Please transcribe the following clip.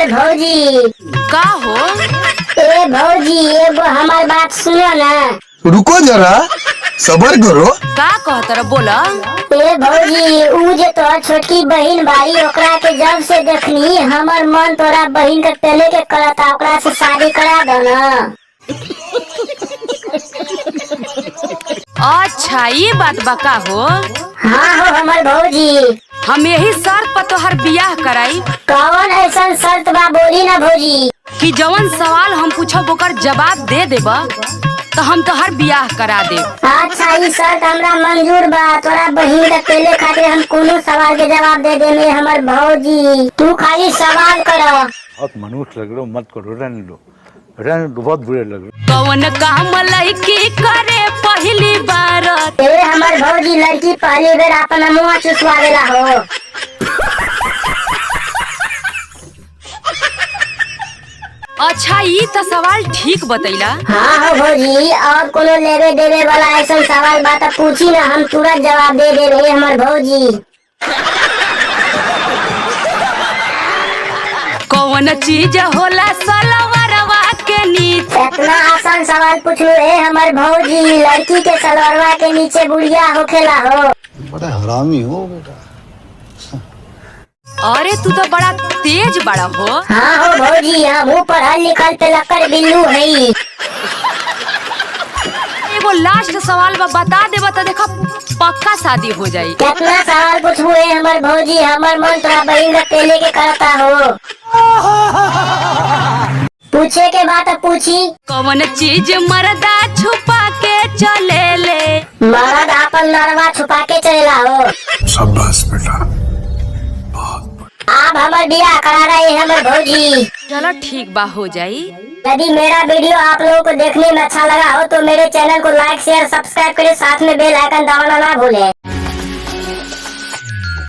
भौजी। का हो? ए भौजी, एगो हमार बात सुनो ना। रुको जरा, सबर करो। का कहतर, बोला। ए भौजी, ऊ जे तोहर छोटकी बहिन बारी, ओकरा के जब से देखनी हमर मन तोरा बहिन के पेले के करता। ओकरा से शादी करा दो ना। अच्छा, ये बात बा का हो? हाँ हो हमर भौजी। हम यही शर्त पर तोहर बियाह कराई। कौन ऐसा शर्त बा, बोली ना भौजी। कि जवन सवाल हम पूछब ओकर जवाब दे देब तो हम तोहर बियाह करा देब। अच्छा, ई शर्त हमरा मंजूर बा। तोरा बहिन के पेले खातिर हम कोनो सवाल के जवाब दे देमे हमर भौजी, तू खाली सवाल कर। बहुत मनुष्य लग रहे हो। मत करो, रहने दो, रहने दो, बहुत बुरे लग रहे हो। कौन काम लड़की करे पहली बार? ए हमर भौजी, लड़की पहली बेर अपन मुँह चुसवावेला हो। अच्छा, ई तो सवाल ठीक बतैला। हाँ हो भौजी, और कोनो लेवे देवे वाला ऐसा सवाल बा त पूछी ना, हम तुरंत जवाब दे देबे हमर भौजी। कौन चीज होला सलवारवा के नीचे? इतना आसान सवाल पूछलू ए हमर भौजी, लड़की के सलवारवा के नीचे बुढ़िया होखेला हो। बड़ा हरामी हो बेटा। अरे, तू तो बड़ा तेज बड़ा हो। हाँ हो भौजी, हमहू पढ़ल लिखल पे बिल्लू हई। एगो लास्ट सवाल बा, बता देबा तो देखा पक्का शादी हो जाई। कितना सवाल पूछबू ए हमर भौजी? हमर मन तोरा बहिन के पेले के करता हो। पूछे के बात पूछी। कौन चीज मर्दा छुपा के चले ले? मर्द आपन नरवा छुपा के चलेला हो। शाबाश बेटा। आप हमर बियाह करा रही हमर भौजी। चलो ठीक बा, हो जाई। यदि मेरा वीडियो आप लोगों को देखने में अच्छा लगा हो तो मेरे चैनल को लाइक, शेयर, सब्सक्राइब करें, साथ में बेल आइकन दबाना ना भूलें।